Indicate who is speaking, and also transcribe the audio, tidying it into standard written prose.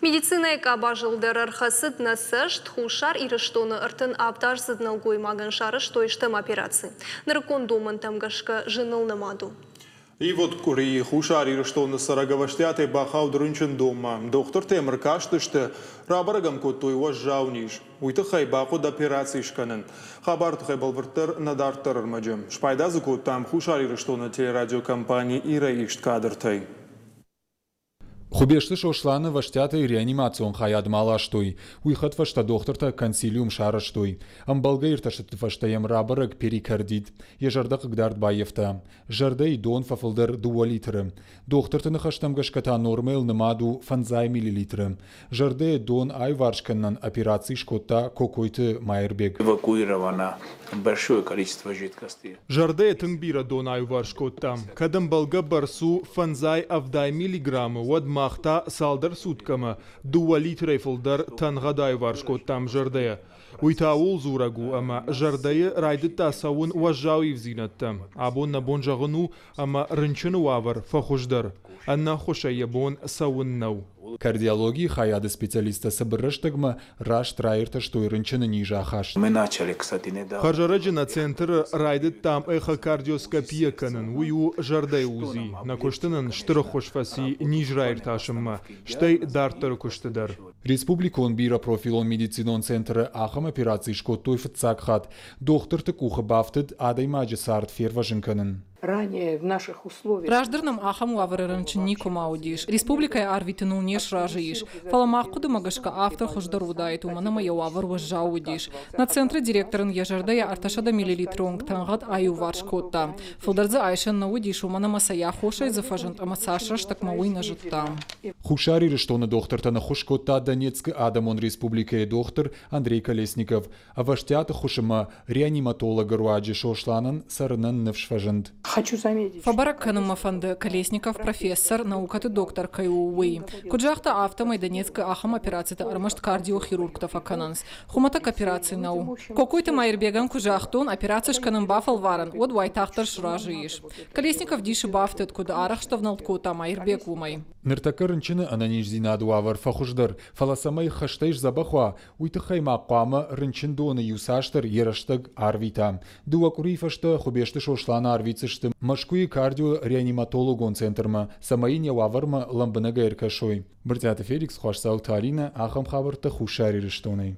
Speaker 1: Медицинӕйы къабазыл дӕр ӕрхӕцыд нӕ цӕст. Хуссар Ирыстоны 37-аздзыд нӕлгоймагӕн сарӕзтой стӕм операци. Нырыккон домӕнтӕм гӕсгӕ зыныл нымад у.
Speaker 2: Ивгъуыд къуырийы Хуссар Ирыстоны цӕрӕг ӕвӕстиатӕй бахауд рынчындонмӕ. Дохтыртӕ йӕм ӕркастысты, рабӕрӕг ӕм кодтой уӕззау низ. Уый тыххӕй бахъуыд операци скӕнын. Хабары тыххӕй бӕлвырддӕр нӕ дарддӕр ӕрмӕджы. Спайда дзы кодтам Хуссар Ирыстоны телерадиокомпани Ира ист кадртӕй.
Speaker 3: Хуыбежты Сосланы ӕвӕстиатӕй реанимацион хайадмӕ аластой. Уый хӕдфӕстӕ дохтыртӕ консилиум сарӕзтой. Ӕмбӕлгӕ иртӕстыты фӕстӕ йӕм рабӕрӕг перикардит. Йӕ зӕрдӕ хъыгдард баййӕфта. Зӕрдӕйы дон фӕфылдӕр дыууӕ литры. Дохтырты ныхӕстӕм гӕсгӕ та нормӕйыл нымад у фӕндзай миллилитры. Зӕрдӕйы дон аиуварс кӕнынӕн операци скодта Кокойты Майырбег.
Speaker 4: Эвакуировано большое количество жидкости.
Speaker 2: Зӕрдӕйы тынг бирӕ дон аиуварс кодтам. Кӕд ӕмбӕлгӕ бӕрц у фӕндзай ӕвдай миллиграммы, уӕд мах та цалдӕр суткӕмӕ дыууӕ литрӕй фылдӕр тӕнгъӕд аиуварс кодтам зӕрдӕйӕ. Уый та ууыл дзурӕг у, ӕмӕ зӕрдӕйы райдыдта цӕуын уӕззау ивдзинӕдтӕ. Абон нӕ бон зӕгъын у, ӕмӕ рынчыны уавӕр фӕхуыздӕр, ӕнӕ ӕххуысӕй йӕ бон цӕуын нӕу.
Speaker 3: Кардиологийы хайады специалисттӕ цыбыр рӕстӕгмӕ раст раиртӕстой рынчыны низы ахаст.
Speaker 2: Хӕрзӕрӕджы нӕ центры райдыдтам эхокардиоскопия кӕнын, уый у зӕрдӕйы УЗИ. Нӕ куысты нын стыр ӕххуыс фӕци низ раиртасынмӕ, стӕй дарддӕры куысты дӕр.
Speaker 3: Республикон бирӕпрофилон медицинон центры ахӕм операци скодтой фыццаг хатт. Дохтырты къухы бафтыд адӕймаджы цард фервӕзын кӕнын.
Speaker 5: Ранее в наших условиях.
Speaker 6: Раздӕр нӕм ахӕм уавӕры рынчын никуыма уыдис. Республикӕйы арвитыныл не сразы ис. Фӕлӕ мах хъуыдымӕ гӕсгӕ афтӕ хуыздӕр уыдаид, уымӕн ӕмӕ йӕ уавӕр уӕззау уыдис. Нӕ центры директор ын йӕ зӕрдӕйӕ 300 миллилитры онг тӕнгъӕд аиуварс кодта. Фылдӕр дзы айсӕн нӕ уыдис, уымӕн ӕмӕ сӕ йӕ аххосӕй дзы фӕзынд ӕмӕ цас рӕстӕгмӕ уый нӕ зыдта.
Speaker 3: Хуссар Ирыстоны дохтыртӕн ӕххуыс кодта Донецкы Адӕмон Республикӕйы дохтыр Андрей Колесников. Ӕвӕстиаты ӕххуыс ӕмӕ реаниматологы руаджы Сосланӕн цӕрынӕн ныфс фӕзынд.
Speaker 6: Фӕбӕрӕг кӕнын мӕ фӕнды, Колесников профессор, наукӕты доктор кӕй у, уый. Куыд загъта, афтӕмӕй Донецкы ахӕм операцитӕ ӕрмӕст кардиохирургтӕ фӕкӕнынц. Хуымӕтӕг операци нӕу. Кокойты Маирбегӕн куы загътон, операци скӕнын бафӕлварын, уӕд уайтагъддӕр сразы ис. Колесников дисы бафтыд, куыд арӕхст ӕвнӕлд кодта Маирбег, уымӕй.
Speaker 3: Ныртӕккӕ рынчыны ӕнӕниздзинады уавӕр фӕхуыздӕр, фӕлӕ цӕмӕй хӕстӕй сдзӕбӕх уа, уый тыххӕй ма хъуамӕ рынчындоны иуцасдӕр йӕ рӕстӕг арвита. Дыууӕ къуырийы фӕстӕ Хуыбежты Сосланы арвитдзысты Мӕскуыйы кардиореаниматологон центрмӕ, цӕмӕй йын йӕ уавӕрмӕ лӕмбынӕгӕй ӕркӕсой. Брытъиаты Феликс, Хуасдзауты Алинӕ, ахӕм хабӕрттӕ Хуссар Ирыстонӕй.